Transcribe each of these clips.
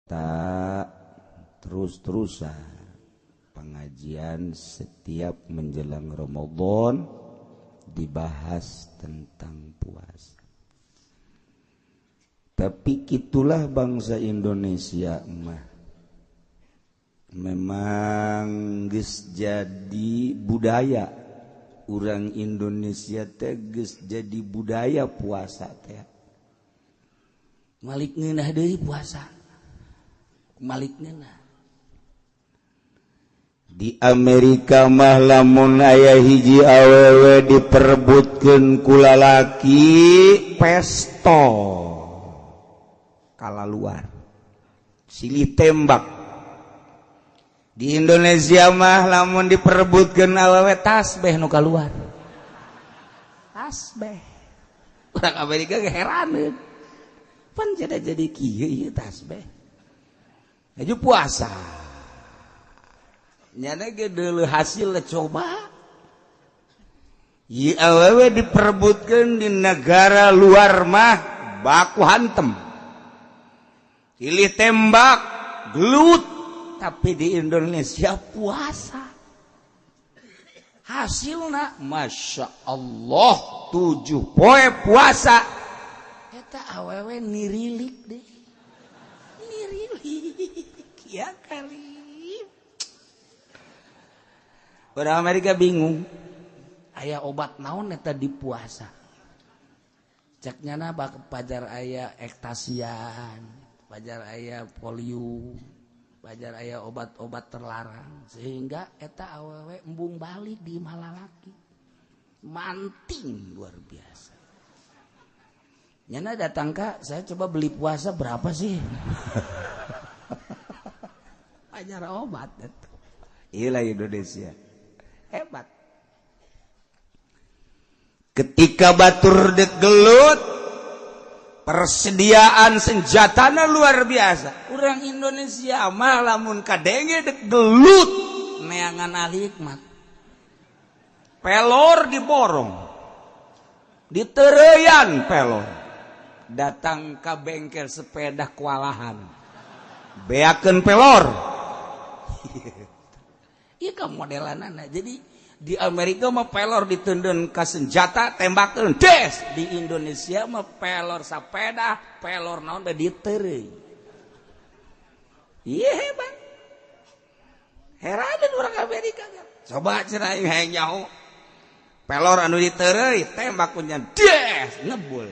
Tak terus-terusan pengajian setiap menjelang Ramadan dibahas tentang puasa. Tapi itulah bangsa Indonesia mah. Memang geus jadi budaya urang Indonesia teh, geus jadi budaya puasa teh. Malik ngeunah deui puasa. Malik ngeunah. Di Amerika mah lamun aya hiji awewe diperebutkeun ku lalaki pestol kalaluar. Silih tembak. Di Indonesia mah lamun diperebutkeun awewe tasbeh nu kaluar. Tasbeh. Urang Amerika ge heraneun. Pan jadi kieu ieu tasbeh. Aju puasa. Nyana ge deuleu hasil coba. Ieu awewe diperebutkeun di negara luar mah baku hantem. Silih tembak, gelut. Tapi di Indonesia puasa. Hasilna Masya Allah 7 poe puasa. Eta awewe nirilik deh. Nirilik ya kali. Orang Amerika bingung. Aya obat naon eta di puasa. Cek nyana bak pajar aya ektasian, pajar aya polio, pajar aya obat-obat terlarang sehingga eta awewe embung balik di malalaki. Manting luar biasa. Nyana datang kak, saya coba beli puasa berapa sih? Pajar obat itu. Inilah Indonesia. Hebat. Ketika batur dek gelut, persediaan senjatana luar biasa. Orang Indonesia mah lamun kadenge dek gelut neangan ahli hikmat. Pelor diborong. Ditereyan pelor. Datang ke bengkel sepeda kewalahan. Beakeun pelor. Ieu ka modelanana. Jadi di Amerika mah pelor ditenden ka senjata tembakeun des. Di Indonesia mah pelor sepeda, pelor naon bae diteureuy. Ieu hebat. Heraneun urang Amerika. Coba cenah aing hayang nyaho. Pelor anu diteureuy tembak punya des ngebul.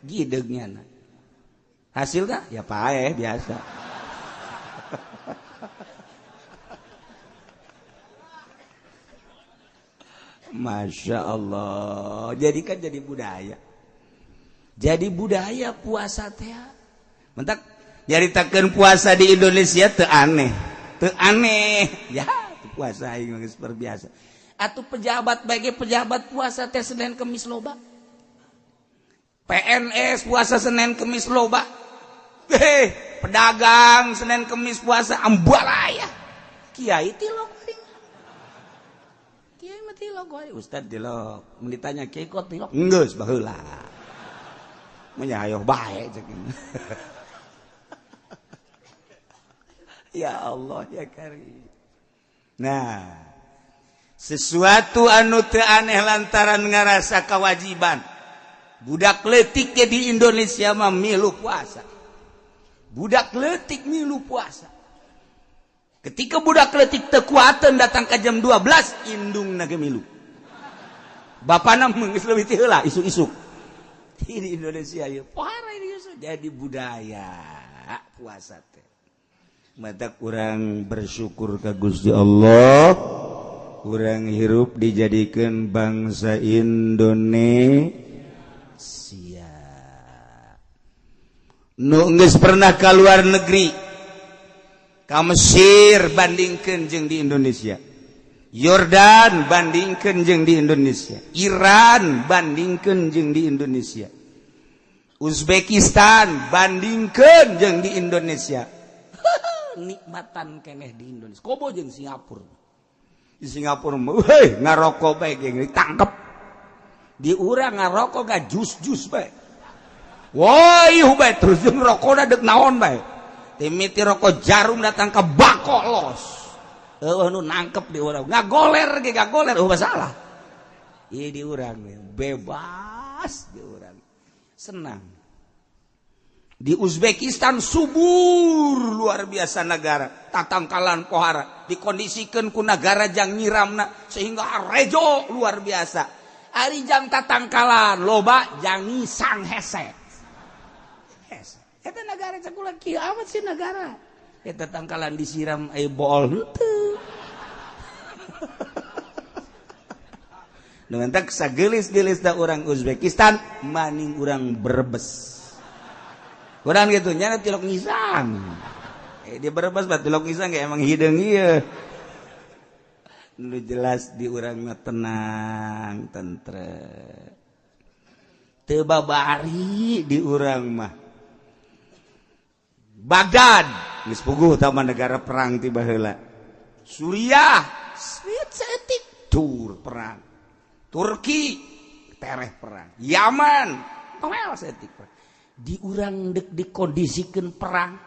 Gideugnya. Hasilnya ya paeh biasa. Masya Allah. Jadi kan jadi budaya. Jadi budaya puasa teh. Mentak nyaritakeun puasa di Indonesia teu aneh. Teu aneh. Ya, puasa aing geus biasa. Atuh pejabat bagi pejabat puasa teh Senin Kemis loba. PNS puasa Senin Kemis loba. Heh, pedagang Senin Kemis puasa ambalaya. Kiai tilok. Kiai mah tilok wae, ustad tilok. Mun ditanya kiai kok tilok? Geus baheula. Mun hayoh bae cek. Ya Allah ya Karim. Nah, sesuatu anu teu aneh lantaran ngarasa kewajiban. Budak leutik ge di Indonesia mah milu puasa. Budak leutik milu puasa. Ketika budak leutik teu kuateun datang ka jam 12, indungna ge milu. Bapana geus leuwih ti heula isuk-isuk. Di Indonesia ieu parah ini jadi budaya puasa teh. Mata kurang bersyukur ka Gusti Allah, kurang hirup dijadikan bangsa Indonesia. Nu geus pernah ka luar negeri, ka Mesir bandingkeun jeung di Indonesia, Yordan bandingkeun jeung di Indonesia, Iran bandingkeun jeung di Indonesia, Uzbekistan bandingkeun jeung di Indonesia. Nikmatan keneh di Indonesia. Komo jeung Singapura. Di Singapura mah heuh ngarokok bae geng ditangkep. Di urang ngarokok ga jus-jus bae. Woi bae terus jeung rokona deuk naon bae. Timiti rokok jarum datang ke bako los. Eueuh nu nangkep di urang. Ngagoler ge ngagoler eueuh masalah. Ieu di urang bebas di urang. Senang. Di Uzbekistan subur luar biasa negara, tatangkalan pohara dikondisikan ku negara jang nyiramna sehingga rejo luar biasa. Ari jang tatangkalan loba jang ngisang hese. Hese. Eta negara cakula kieu amat sih negara. Eta tangkalan disiram ai bool henteu. Dengan tak sagelis-gelis da orang Uzbekistan maning urang Brebes. Kurang gitu nyana tilok ngisang. Dia Brebes bat tilok ngisang kayak emang hideung ieu. Nu jelas di urang mah tenang, tentrem. Teu babari di urang mah. Baghdad geus puguh tah negara perang ti baheula. Suriah sweet saeutik tur perang. Turki tereh perang. Yaman toel saeutik perang. Di urang dek dikondisikeun perang.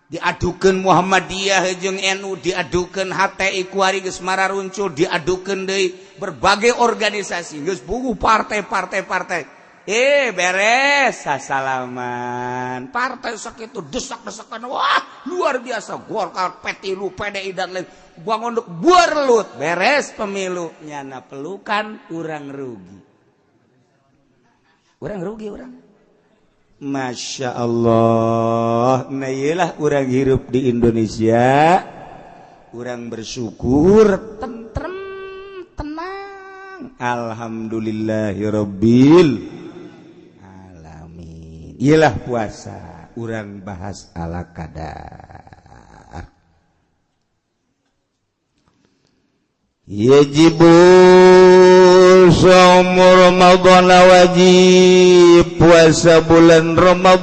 Diadukeun Muhammadiyah jeung NU, diadukeun HTI kuari geus mararuncul, diadukeun deui berbagai organisasi geus puguh partai-partai partai. Beres sasalaman. Partai sakitu desak-desakan wah luar biasa. Golkar, P3, PDI dan lain. Buang ondok buarlut beres pemilu nyana pelukan urang rugi. Urang rugi urang. Masya Allah. Nah iyalah urang hirup di Indonesia. Urang bersyukur, tentrem, tenang. Alhamdulillahirabbil alamin. Iyalah puasa, urang bahas ala kadar. Yajibu shaum Ramadan, wajib puasa bulan Ramadan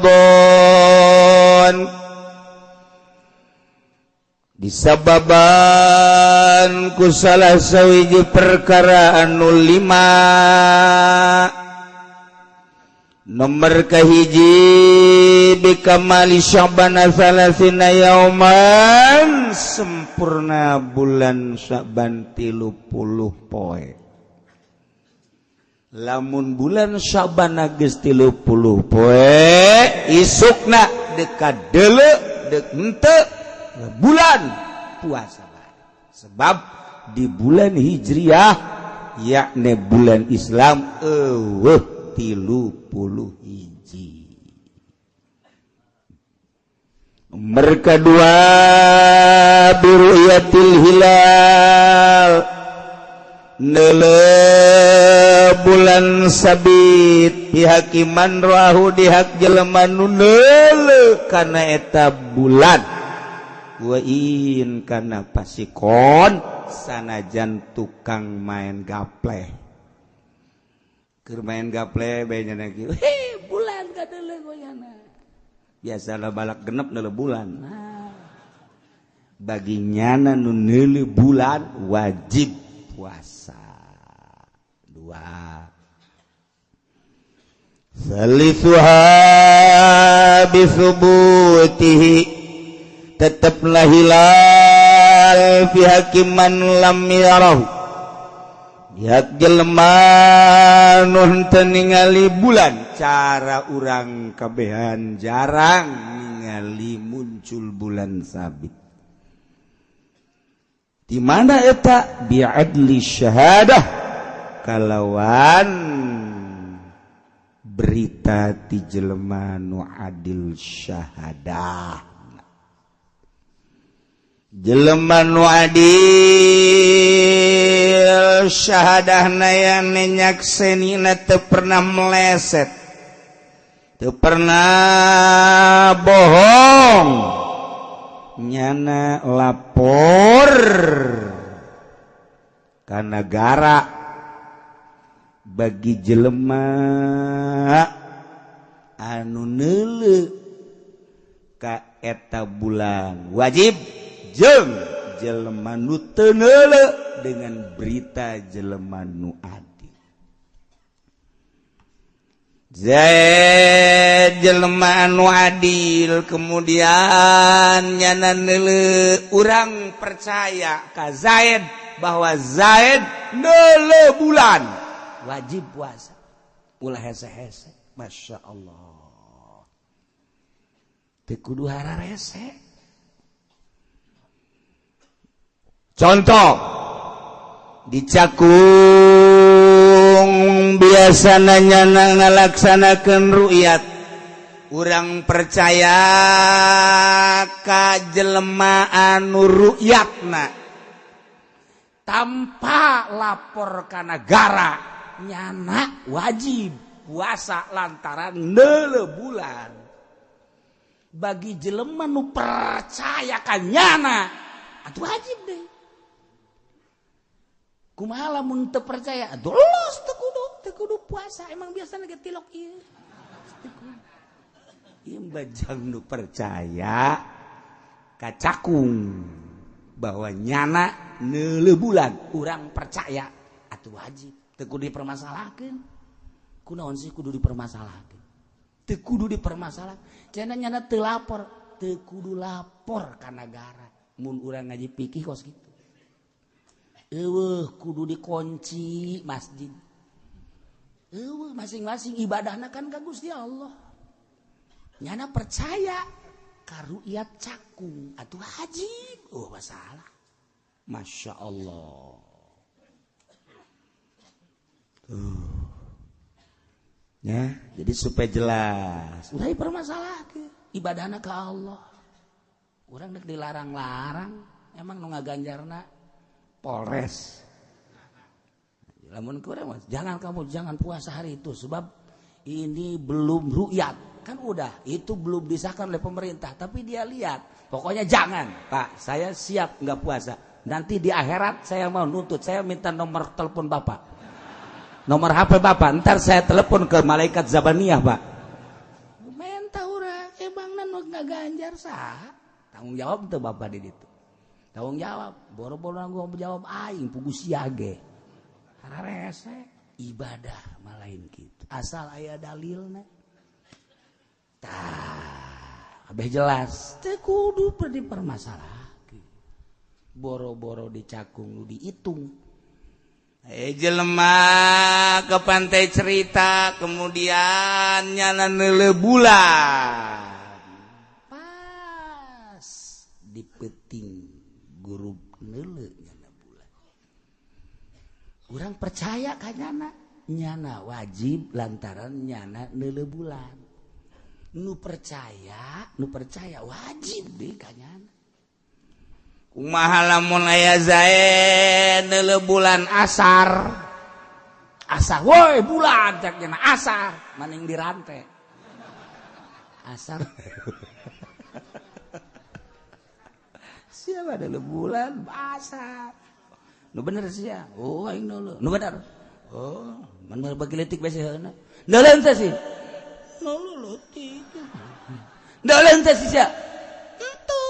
disababan ku salah sawiji perkara anu lima. Nomor kahiji bikamali Sya'ban salasina yauman, sempurna bulan Sya'ban 30 poe. Lamun bulan Sya'ban geus 30 poe, isukna dekat deuleu deuk henteu bulan puasa. Sebab di bulan Hijriah yakni bulan Islam eueuh 31. Mereka dua biru'yatil hilal, nele bulan sabit pihakiman roahu dihak jelema nu neule kana eta bulan wa in kana pasikon sanajan tukang main gapleh. Keur main gaple bae nya kieu. Heh, bulan kadeuleu goyana. Biasalah balak genep neuleu bulan. Nah, bagi nyana nu neuleu bulan wajib puasa. Dua. Salisuha bisubutihi, tetaplah hilal fi hakiman lam yarahu, pihak jelema nu henteu ningali bulan. Cara urang kabehan jarang ningali muncul bulan sabit. Di mana eta bi'adli syahadah, kalawan berita ti jelema nu adil syahadah. Jelema nu adil syahadahna yang nyaksenina teu pernah meleset, teu pernah bohong, nyana lapor ka nagara. Bagi jelema anu neuleu ka eta bulan wajib, jeung jelema nu teu neuleu dengan berita jelema nu adil. Zaid jelema anu adil, kemudian nyana neuleu, urang percaya ka Zaid bahwa Zaid neuleu bulan, wajib puasa, ulah hese-hese. Masya Allah, teu kudu hararese. Contoh dicakung, biasa nanya ngalaksanakan ru'yat, urang percaya ka jelema anu ru'yatna tanpa lapor ka negara, nyana wajib puasa lantaran neuleu bulan. Bagi jelema nu percaya ka nyana atuh wajib deh. Kumaha lamun teu percaya? Aduh, los, teu kudu, teu kudu puasa. Emang biasana ge tilok ieu. Ieu bajang nu percaya ka cakung bahwa nyana neuleu bulan, urang percaya atuh wajib, teu kudu dipermasalahkeun. Kunaon sih kudu dipermasalahkeun? Teu kudu dipermasalahkeun. Cenah nyana teu lapor, teu kudu lapor ka nagara. Mun urang ngaji fikih kos kitu. Eueuh kudu dikunci masjid. Eueuh, masing-masing ibadahna kan ka Gusti Allah. Nyana percaya ka ru'yat cakung atuh wajib. Oh, masalah. Masya Allah. Tuh. Ya, jadi supaya jelas. Ulah dipermasalahkeun. Ibadahna ka Allah. Urang dek dilarang-larang, emang nu ngaganjarna Polres. Lamun kurang, Mas, jangan, kamu jangan puasa hari itu sebab ini belum ru'yat. Kan udah, itu belum disahkan oleh pemerintah, tapi dia lihat. Pokoknya jangan, Pak, saya siap nggak puasa. Nanti di akhirat saya mau nuntut, saya minta nomor telepon Bapak. Nomor HP Bapak, ntar saya telepon ke malaikat Zabaniyah, Pak. Menta urang, emang nu ngaganjar saha? Tanggung jawab tuh Bapak di ditu. Tanggung jawab, boro-boro nanggung jawab aing pugu siage. Hararese ibadah malain gitu. Asal aya dalilna. Tah, abeh jelas, teu kudu dipermasalahkeun. Boro-boro dicakung nu dihitung. Eh, jelema ke pantai cerita, kemudian nyana neuleu bulan. Pas di peuting grup neuleu nyana bulan. Urang percaya ka nyana, nyana wajib lantaran nyana neuleu bulan. Nu percaya wajib deh ka nyana. Kumaha lamun aya Zaid neuleu bulan asar? Asar, woi bulan cek nyana asar, maning dirante. Asar. Siapa ada bulan asar? Nu bener sia. Oh, aing neuleu. Nu bener. Oh, man bagi leutik bese heuna. Neuleu teh sih. Neuleu leutik. Neuleu teh sih sia. Entu.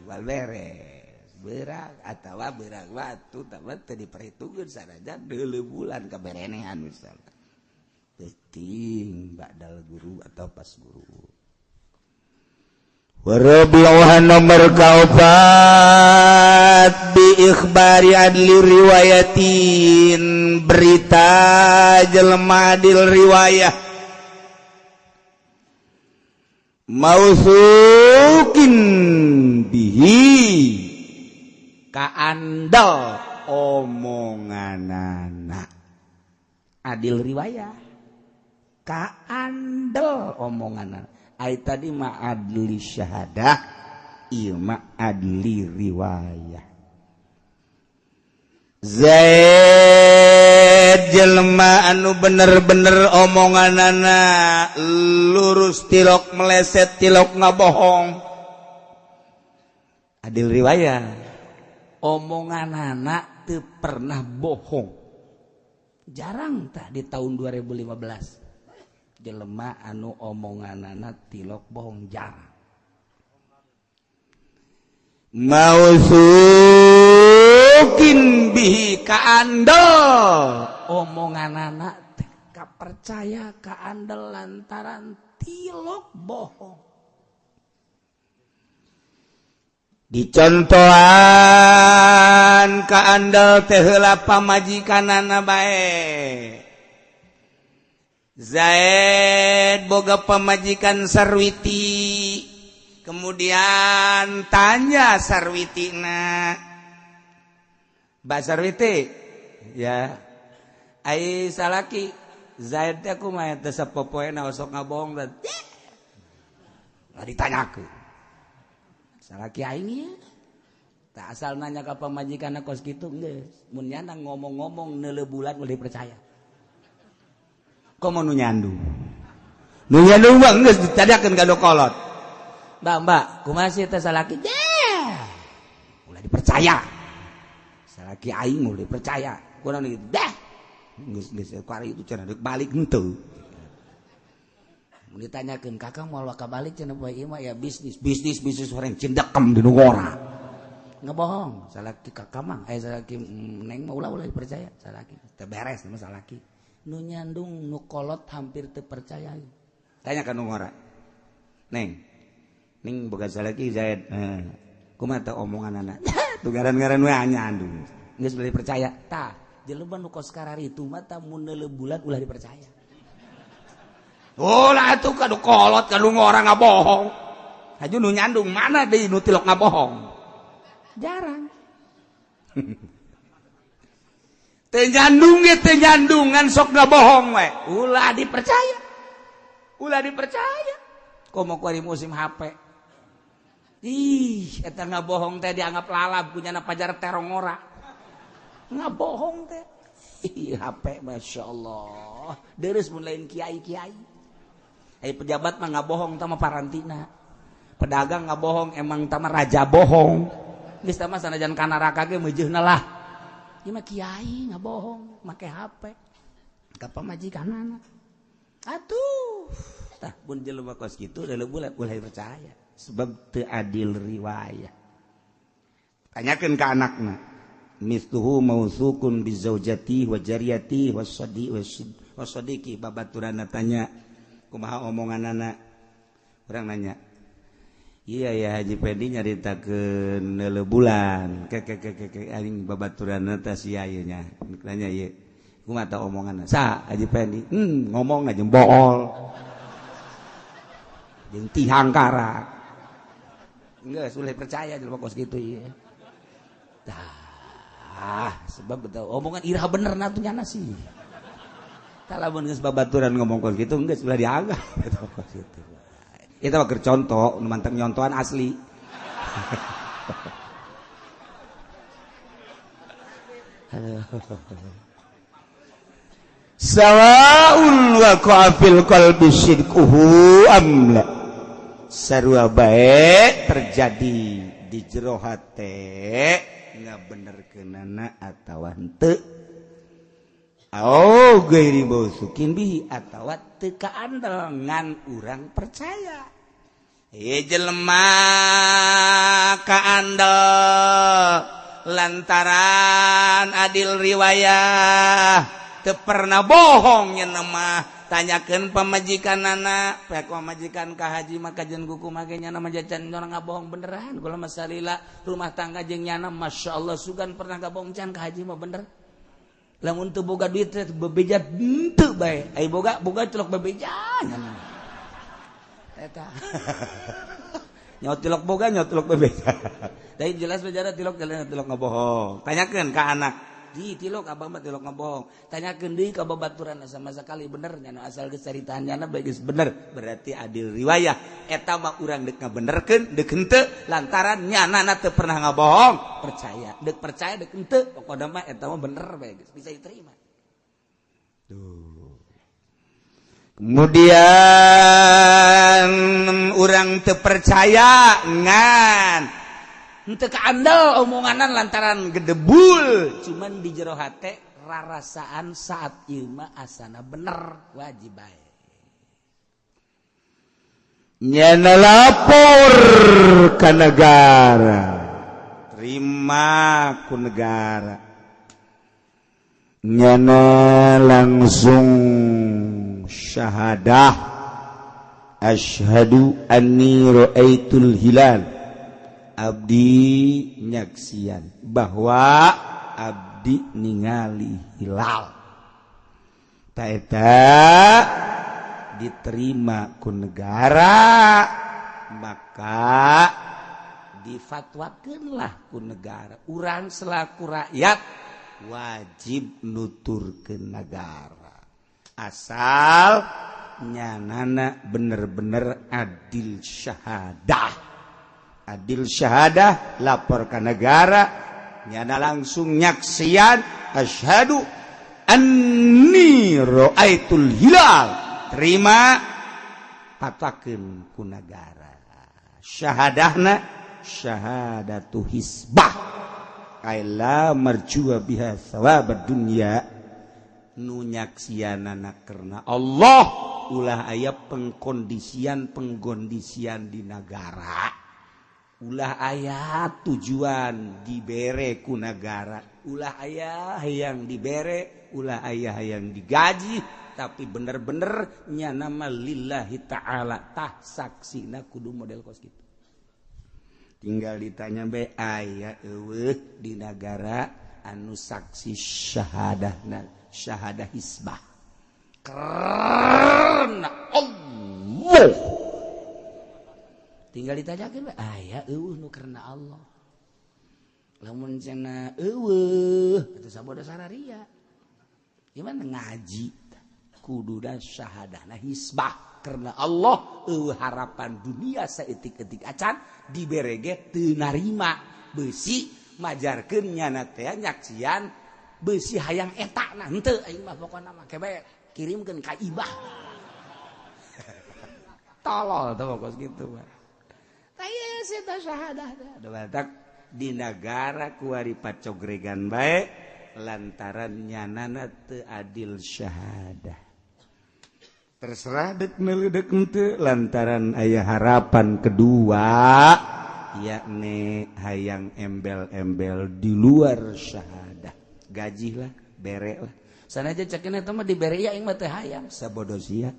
Bal beres. Beurang atawa beurang watu tapi teu diperhitungkeun sanajan deuleu bulan kaberenehan misalnya. Penting ba'dal guru atau pas guru. Warabi'uha nomor kaopat bi ikhbari adli riwayatin, berita jelema adil riwayah, mautsuqin bihi, kaandal omonganana. Adil riwayah kaandal omonganana. Ai tadi ma adli syahadah, ieu ma adli riwayah. Zaid jelema anu bener-bener omonganana lurus, tilok meleset, tilok ngabohong, adil riwayah, omonganana teu pernah bohong. Jarang tah di tahun 2015 jelema anu omonganana tilok bohong, jarang. Mautsuqin bihi, kaandel omonganana teh. Kapercaya kaandel lantaran tilok bohong. Dicontohan kaandel teh heula pamajikanana bae. Zaid boga pamajikan Sarwiti, kemudian tanya Sarwitina, Mbak Sarwiti ya, ai salaki Zaid teh kumaha teh sapopoena osok ngabohong teh. Lah ditanyakeun salaki aing ieu tak asal nanya ka pamajikanna kos kitu geus mun nyana ngomong-ngomong neuleuh bulan ulah dipercaya. Komo nu nyandung. Nu nyandung mah geus ditadakeun ka nu kolot. Mbak, mbak, kumaha sih teh salaki? Deh. Ulah dipercaya. Salaki aing ulah dipercaya. Kurang gitu. Deh. Geus geus kuari itu cenah deuk balik henteu. Mun ditanyakeun kakang moal waka balik cenah poe ieu mah ya bisnis, bisnis bisnis orang cindekem di nu ngora. Ngebohong, salaki kakak mah salaki neng mah ulah ulah dipercaya, salaki teu beres mah salaki. Nu nyandung nu kolot hampir teu percaya. Tanya ka nu ngora. Neng, ning boga salaki Zaid. Kumaha teh omonganana? Tuh ngaran-ngaran we nyandung. Geus boleh percaya. Tah, jelema nu kos kararitu mah tah mun neuleuh bulan ulah dipercaya. Oh lah atuh ka nu kolot ka nu ngora ngabohong. Haju nu nyandung mana deui nu tilok ngabohong? Jarang. Teu nyandung ge teu nyandungan sok ngabohong we. Ulah dipercaya. Ulah dipercaya. Komo kuari musim HP. Ih, eta ngabohong teh dianggap lalab kunyana pajar terong ora. Ngabohong teh. Ih, HP Masya Allah. Deres mun lain kiai-kiai. Ai pejabat mah ngabohong tah mah parantina. Pedagang ngabohong emang tah mah raja bohong. Geus tah mah sanajan ka neraka ge meujeuna lah. Ieu mah kiai ngabohong make HP. Ka pamajikanana. Atuh, tah mun jelema kos kitu leuleung bulan ulah percaya sebab teu adil riwayah. Tanyakeun ka anakna. Mithluhu mautsukun bi zaujati wa jariyati wa sadi wa sadiqi. Babaturanna tanya kumaha omonganana. Urang nanya, iya ya Haji Pendi nyaritakeun neuleuh bulan ke ke ke ke ke aing babaturanna teh sia ieu nya. Nanya ieu kumaha tah omonganna? Sa Haji Pendi, ngomong aja bool. Jeung tihangkara. Geus ulah percaya jelema kos kitu ieu. Tah, sebab betul omongan iraha bener na tuh nyana sih. Tah lamun geus babaturan ngomong kos kitu geus ulah dianggap eta kos kitu. Itu mah keur contoh, nu mantep nyontohan asli. Sawaun waqa'a fil qalbi sidquhu am la. Sarua bae terjadi di jero hate ngabenerkeunana atawa henteu. Oh, gairi mausukin bihi atawa teu kaandel ngan urang percaya. Jelema kaandel lantaran adil riwayah teu pernah bohong nya mah. Tanyakeun pamajikanana, pek pamajikan ka haji mah kajen kuku mah ge nyana mah jajan orang ngabohong beneran. Kula mah salila rumah tangga jeung nyana masyaallah sugan pernah ngabohong can ka haji mah bener. Lamun teu boga duit teh bebeja henteu bae. Ai boga boga celok bebeja nyana. Eta. Nyawa tilok boga nyawa tilok bebeja. Tapi jelas bejara tilok jalan tilok ngabohong. Tanyakeun ka anak. Di tilok abah mah tilok ngabohong. Tanyakeun deui ka babaturan sama sekali bener nyana asal geus caritaan nyana bae geus bener. Berarti adil riwayah. Eta mah urang deuk ngabenerkeun deuk henteu lantaran nyana teu pernah ngabohong. Percaya, deuk percaya deuk henteu pokona mah eta mah bener bae geus bisa diterima. Tuh. Kemudian urang teu percaya ngan henteu kaandel omonganan lantaran gedebul cuman di jero hate rarasaan saat ieu mah asana bener wajib bae. Nyana lapor ka negara, terima ku negara. Nyana langsung syahadah, asyhadu anni ra'aitul hilal, abdi nyaksian bahwa abdi ningali hilal. Ta eta diterima ku negara, maka difatwakeunlah ku negara. Urang selaku rakyat wajib nuturkeun negara, asal nyanana bener-bener adil syahadah. Adil syahadah lapor ke negara, nyana langsung nyaksian asyhadu anni ra'aitul hilal, terima patakeun ku negara. Syahadahna syahadatu hisbah, kaila marjua biha thawabad dunya, nu nyaksianana karena Allah, ulah aya pengkondisian di negara, ulah aya tujuan dibere ku negara, ulah aya yang dibere, ulah aya yang digaji, tapi bener-bener nya nama lillahi ta'ala. Tah saksina kudu model kos kitu. Tinggal ditanya bae aya eueuh di negara anu saksi syahadahna syahadah hisbah karena Allah. Tinggal ditanyakeun bae aya eueuh nu karena Allah. Lamun cenah eueuh eta sabodo sararia. Gimana ngaji kudu da syahadahna hisbah karena Allah, eueuh harapan dunia saeutik-eutik acan dibere ge teu narima, beusi majarkeun nyana teh nyaksian beusi hayang eta na henteu aing mah pokona mah kebe kirimkeun ka ibah. Tolol teh kos kitu mah. Tah ieu eta syahadah teh. Batak di nagara kuari pacogregan bae lantaran nyanana teu adil syahadah. Terserah dek meuli dek henteu lantaran aya harapan kedua yakni hayang embel-embel di luar syahadah. Gaji lah, bere lah. Sanajan cek eta mah dibere ya aing mah teu hayang sabodo sia.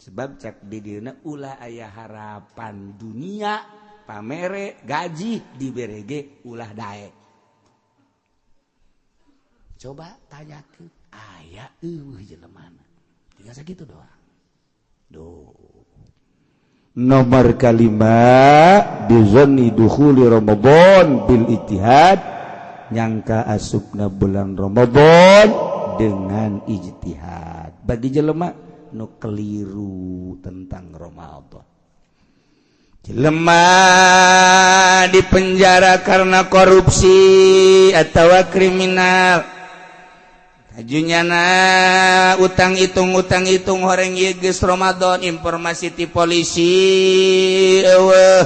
Sebab cek di dieuna ulah aya harapan dunia pamere gaji dibere ge ulah daek. Coba tanyakeun aya eueuh jelemana. Tinggal sakitu doang. Duh. Nomor kalima bizonni dukhuli Ramadan bil ijtihad, nyangka asupna bulan Ramadan dengan ijtihad. Bagi jelema nu keliru tentang Ramadan. Jelema di penjara karena korupsi atau kriminal. Ajunyana utang hitung horeng ieu geus Ramadan, informasi ti polisi eueuh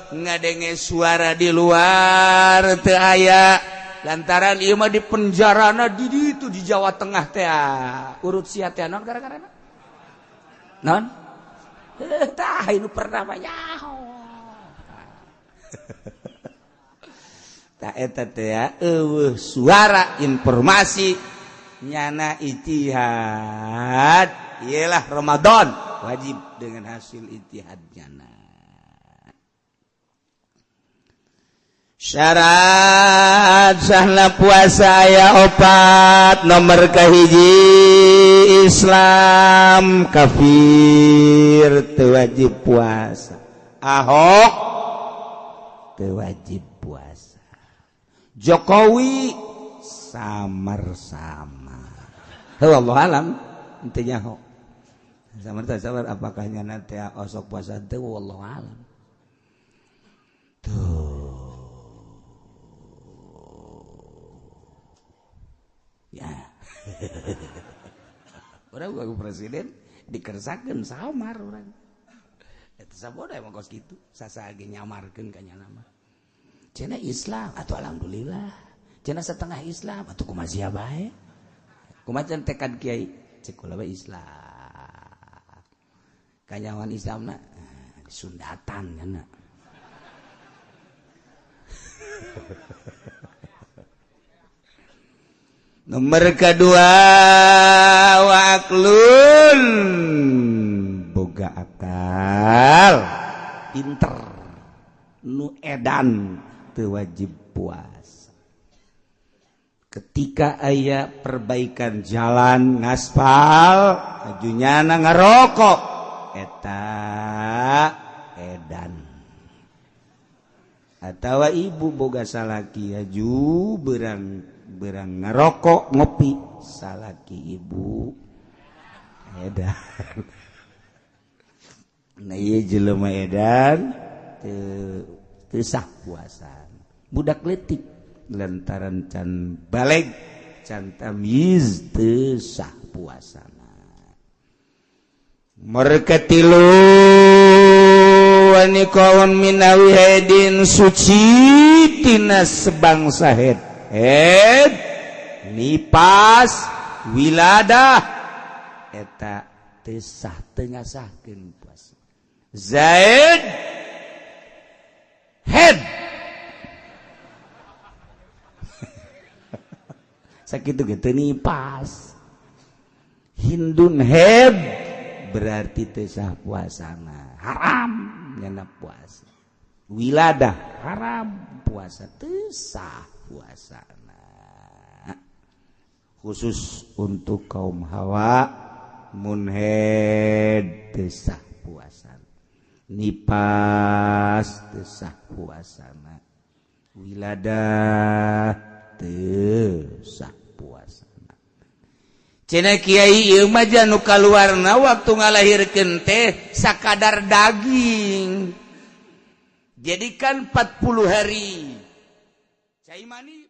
ngadenge suara di luar teu aya lantaran ieu mah di penjarana di ditu di Jawa Tengah teh urut sia teh naon gara-gara naon tah nu pernah mah nyaho tah eta teh eueuh suara informasi nyana ijtihad ialah Ramadan wajib dengan hasil ijtihad nyana. Syarat sahna puasa aya opat, nomor kahiji Islam, kafir teu wajib puasa, Ahok teu wajib puasa, Jokowi samar-sama. Wallahu alam henteu nyaho. Samar samar apakah nyana teh osok puasa teu wallahu alam. Tuh. Ya. Urang ku presiden dikersakeun samar urang. Eta sabodo emang kos kitu, sasa ge nyamarkeun ka nyana mah. Cenah Islam atuh alhamdulillah. Cenah setengah Islam atuh kumaha sia bae. Kumaha tekad kiai cek kula bae Islam. Kanyawan Islamna disundatan nya. Nomor kedua, wa aqlun, boga akal, pinter. Nu edan teu wajib puasa. Ketika aya perbaikan jalan ngaspal, ajunyana ngarokok, eta edan. Atau ibu boga salaki aju berang berang ngerokok ngopi, salaki ibu edan. Nah, ieu jelema edan teu sah puasa. Budak leutik lantaran can balig, can tamyiz, teu sah puasana. Mereka tilu kawan minawi haidin, suci tina sebangsa haid, haid, nipas, wiladah, eta teu sah, teu ngasahkeun puasa. Zaid head sakitu ge teu nipas. Hindun head berarti teu sah puasana, haram nyana puasa. Wiladah haram puasa, teu sah puasana. Khusus untuk kaum hawa, mun haid teu sah puasa, nipas teu sah puasana, wiladah teu sah puasana. Cenah kiai, ieu mah nu kaluarna waktu ngalahirkeun teh sakadar daging, jadi kan 40 hari cai mani.